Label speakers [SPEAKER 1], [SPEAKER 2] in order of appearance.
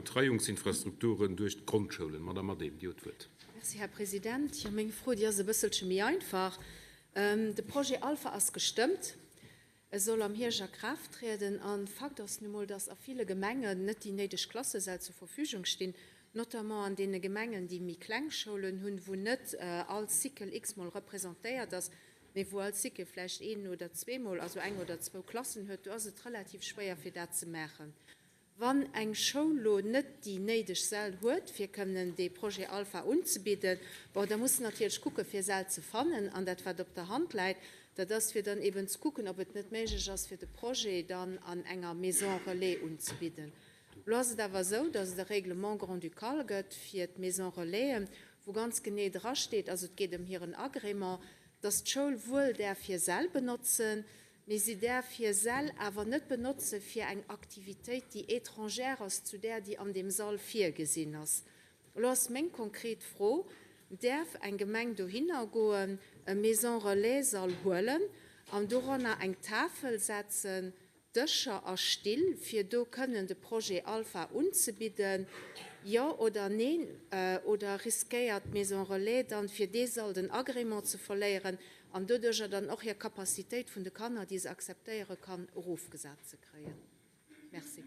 [SPEAKER 1] Betreiungsinfrastrukturen duerch d'Grondschoulen. Madamm Adehm, Dir hutt d'Wuert.
[SPEAKER 2] Merci, Här President. Jo, meng Fro, déi ass e bësselche méi einfach. De Projet Alpha ass gestëmmt. E soll am Hierscht a Kraaft trieden. A Fakt ass nu mol, dass a ville Gemengen net déi néideg Klassesäll zur Verfügung stinn, notamment an deene Gemengen, déi méi kleng Schoulen hunn, wou net all Cycle x-mol representéiert ass, mee wou all Cycle vläicht een oder zweemol, also eng oder zwou Klassen huet. Do ass et relativ schwéier, fir dat ze maachen. Wann eng Schoul lo net déi néideg Säll huet, fir kënnen dee Projet Alpha unzebidden, bon, da muss se natierlech kucken, fir Säll ze fannen. An dat, wat op der Hand läit, dat ass, fir dann eben ze kucken, ob et net méiglech ass, fir de Projet dann an enger Maison relais unzebidden. Lo ass et awer esou, dass et e Règlement grand-ducal gëtt fir d'Maison relaisen, wou ganz genee drasteet, also et geet ëm hiren Agrément, dass d'Schoul wuel däerf hir Säll benotzen, Mee si däerf hir Säll awer net benotze fir eng Aktivitéit, déi étrangère ass zu där, déi an deem Sall virgesinn ass. Elo ass meng konkret Fro, Däerf eng Gemeng dohinner goen, e Maison-relais-Sall huelen an doranner eng Tafel setzen, Dëscher a Still, fir do kënnen de Projet Alpha unzebidden? Jo oder neen? Oder riskéiert d'Maison Relais dann, fir dee Sall den Agrément ze verléieren an doduerjer dann och hir Capacitéit vun de Kanner, déi se akzeptéiere kann, erofgesat ze kréien? Merci.